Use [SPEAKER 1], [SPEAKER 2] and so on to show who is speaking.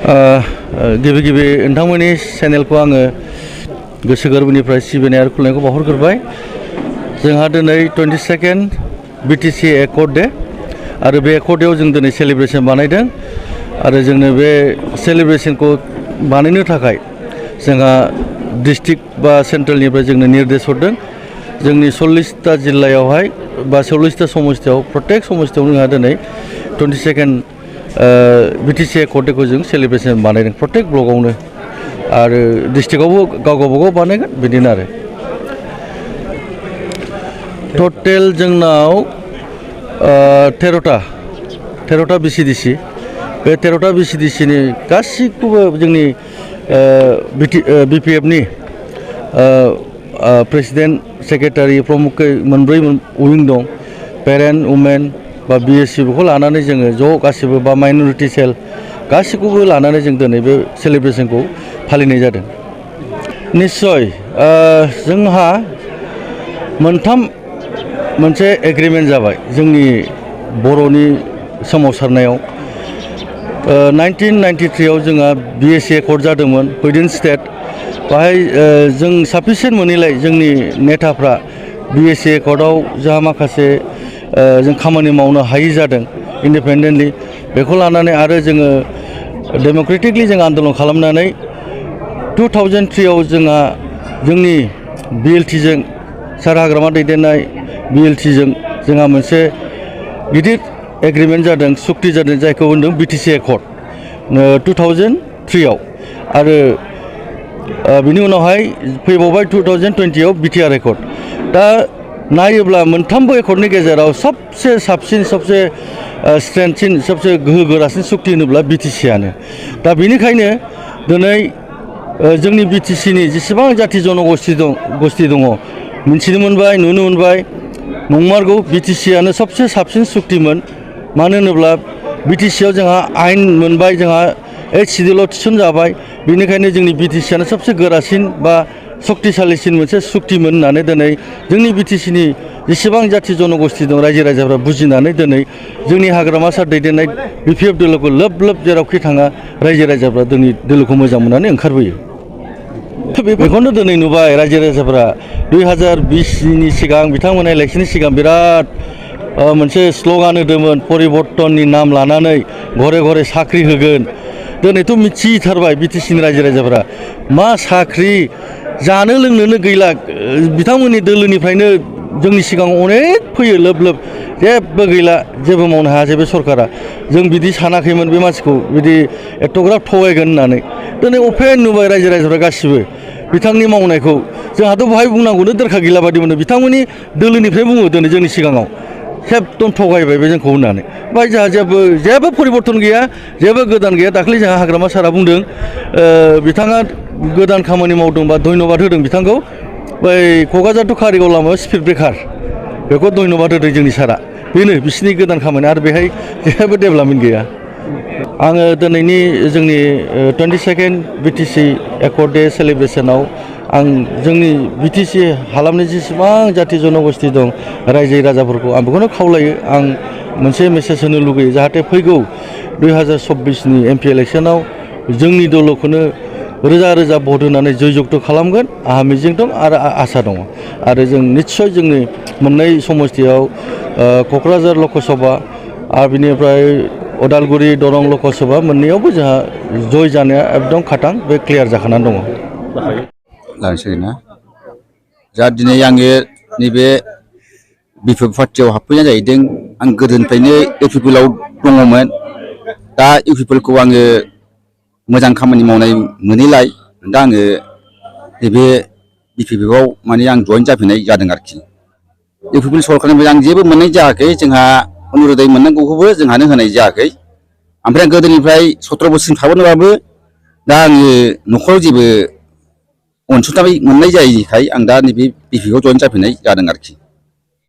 [SPEAKER 1] गिबि गिबि नोंथांमोननि चेनेलखौ आङो गोसो गोरबोनिफ्राय सिबिनाय आरो खुलुमनायखौ बावहरग्रोबाय। जोंहा दिनै 22nd BTC एकर्ड डे आरो बे एकर्ड डेआव जों दिनै सेलिब्रेसन बानायदों आरो जोंनो बे सेलिब्रेसनखौ बानायनो थाखाय जोंहा डिस्ट्रिक्ट बा सेन्ट्रेलनिफ्राय जोंनो निर्देश हरदों। जोंनि 40टा जिल्लायावहाय बा 40टा समस्तियाव प्रत्येक समस्तियावनो जोंहा दिनै 22nd BTC एकर्ड डेखौ जों सेलिब्रेसन बानायदों प्रत्येक ब्लकआवनो आरो डिस्ट्रिक्टआवबो गावबागाव बानायगोन बिदिनो आरो टटेल जोंनाव 13टा BCDC बे 13टा BCDCनि गासिखौबो जोंनि BPF नि प्रेसिडेन्ट सेक्रेटारि प्रमुखै मोनब्रै उइं दं पेरेन्ट वुमेन बा BSC बेखौ लानानै जोङो ज' गासिबो बा माइनरिटि सेल गासिखौबो लानानै जों दिनै बे सेलिब्रेसनखौ फालिनाय जादों। निस्सय जोंहा मोनसे एग्रिमेन्ट जाबाय जोंनि बर'नि सोमावसारनायाव 1993 आव जोंहा BSC एकर्ड जादोंमोन उइदिन स्टेट बाहाय जों साफिसियेन्ट मोनैलाय जोंनि नेताफ्रा BSC एकर्डआव जोंहा माखासे जों खामानि मावनो हायि जादों इन्डिपेन्डेन्टलि बेखौ लानानै आरो जोङो डेम'क्रेटिकलि जों आन्दलन खालामनानै 2003 आव जोंहा जोंनि BLTजों सार हाग्रामा दैदेननाय BLTजों जोंहा मोनसे गिदिर एग्रिमेन्ट जादों सुक्ति जादों जायखौ होनदों BTC एकर्ड 2003 आव आरो बिनि उनावहाय फैबावबाय 2020 आव BTR एकर्ड। दा नायोब्ला मोनथामबो एकर्डनि गेजेराव सबसे साबसिन सबसे स्ट्रेंथसिन सबसे गोहो गोरासिन सुक्ति होनोब्ला BTCआनो। दा बेनिखायनो दिनै जोंनि BTCनि जेसेबां जाथि जनगोष्ठी दङ मिथिनो मोनबाय नुनो मोनबाय नंमारगौ BTCआनो सबसे साबसिन सुक्तिमोन। मानो होनोब्ला BTCआव जोंहा आयेन मोनबाय जोंहा 8 सिडिउलाव थिसनजाबाय बेनिखायनो जोंनि BTCआनो सबसे गोरासिन बा सक्तिशालिसिन मोनसे सुक्तिमोन होननानै दिनै जोंनि BTCनि जेसेबां जाथि जनगोष्ठी दं रायजो राजाफ्रा बुजिनानै दिनै जोंनि हाग्रामा सार दैदेननाय BPF दोलोखौ लोब लोब जेरावखि थाङा रायजो राजाफ्रा जोंनि दोलोखौ मोजां मोननानै ओंखारबोयो। बेखौनो दिनै नुबाय रायजो राजाफ्रा 2020नि सिगां बिथांमोना इलेक्सननि सिगां बिराद मोनसे स्ल'गान होदोंमोन परिबर्तननि नाम लानानै घरे घरे साख्रि होगोन। दिनैथ' मिथिथारबाय BTCनि रायजो राजाफ्रा मा साख्रि जानो लोंनोनो गैला बिथांमोननि दोलोनिफ्रायनो जोंनि सिगाङाव अनेक फैयो लोब लोब जेबो गैला जेबो मावनो हायासै बे सरकारा जों बिदि सानाखैमोन बे मानसिखौ बिदि एथ'ग्राब थगायगोन होननानै दिनै अपेन नुबाय रायजो राजाफ्रा गासिबो बिथांनि मावनायखौ जोंहाथ' बहाय बुंनांगौनो दरखार गैला बादि मोनो बिथांमोननि दोलोनिफ्राय बुङो दिनै जोंनि सिगाङाव एकदम थगायबाय बे जोंखौ होननानै ओमफ्राय जोंहा जेबो परिबर्तन गैया जेबो गोदान गैया। दाख्लै जोंहा हाग्रामा सारा बुंदों बिथाङा गोदान खामानि मावदों बा धन्यबाद होदों बिथांखौ बै क'क्राझार टु कारिगाव लामायाव स्पिड ब्रेकार बेखौ धन्यबाद होदों जोंनि सारा बेनो बिसिनि गोदान खामानि आरो बेहाय जेबो डेभेलपमेन्ट गैया। आङो दिनैनि जोंनि 22nd BTC एकर्ड डे सेलिब्रेसनाव आं जोंनि BTC हालामनि जेसेबां जाथि जनगोष्ठी दं रायजो राजाफोरखौ आं बेखौनो खावलायो आं मोनसे मेसेज होनो लुगैयो जाहाथे फैगौ 2024नि MP इलेक्सनाव जोंनि दलखौनो रोजा रोजा भट होनानै जयजुक्त खालामगोन आंहा मिजिं दं आरो आसा दङ आरो जों निस्सय जोंनि मोननै समस्तियाव क'क्राझार लकसभा आरो बिनिफ्राय उदालगुरि दरं लकसभा मोननैयावबो जोंहा जय जानाया एकदम खाथां बे क्लियार जाखानानै दङ।
[SPEAKER 2] लानोसै ना जा दिनै आङो नैबे BPF पार्टियाव हाबफैनाय जाहैदों आं गोदोनिफ्रायनो UPPआव दङमोन दा UPPखौ आङो मोजां खामानि मावनाय मोनैलाय दा आङो नैबे BPFआव माने आं जइन जाफैनाय जादों आरोखि। UPP सरकारनिफ्राय आं जेबो मोननाय जायाखै जोंहा अनुरदय मोननांगौखौबो जोंहानो होनाय जायाखै ओमफ्राय गोदोनिफ्राय 17 बोसोरसिम थाबोनोबाबो दा आङो न'खराव जेबो अनसुंथाइ मोननाय जायैखाय आं दा नैबे BPFआव जइन जाफैनाय जादों आरोखि।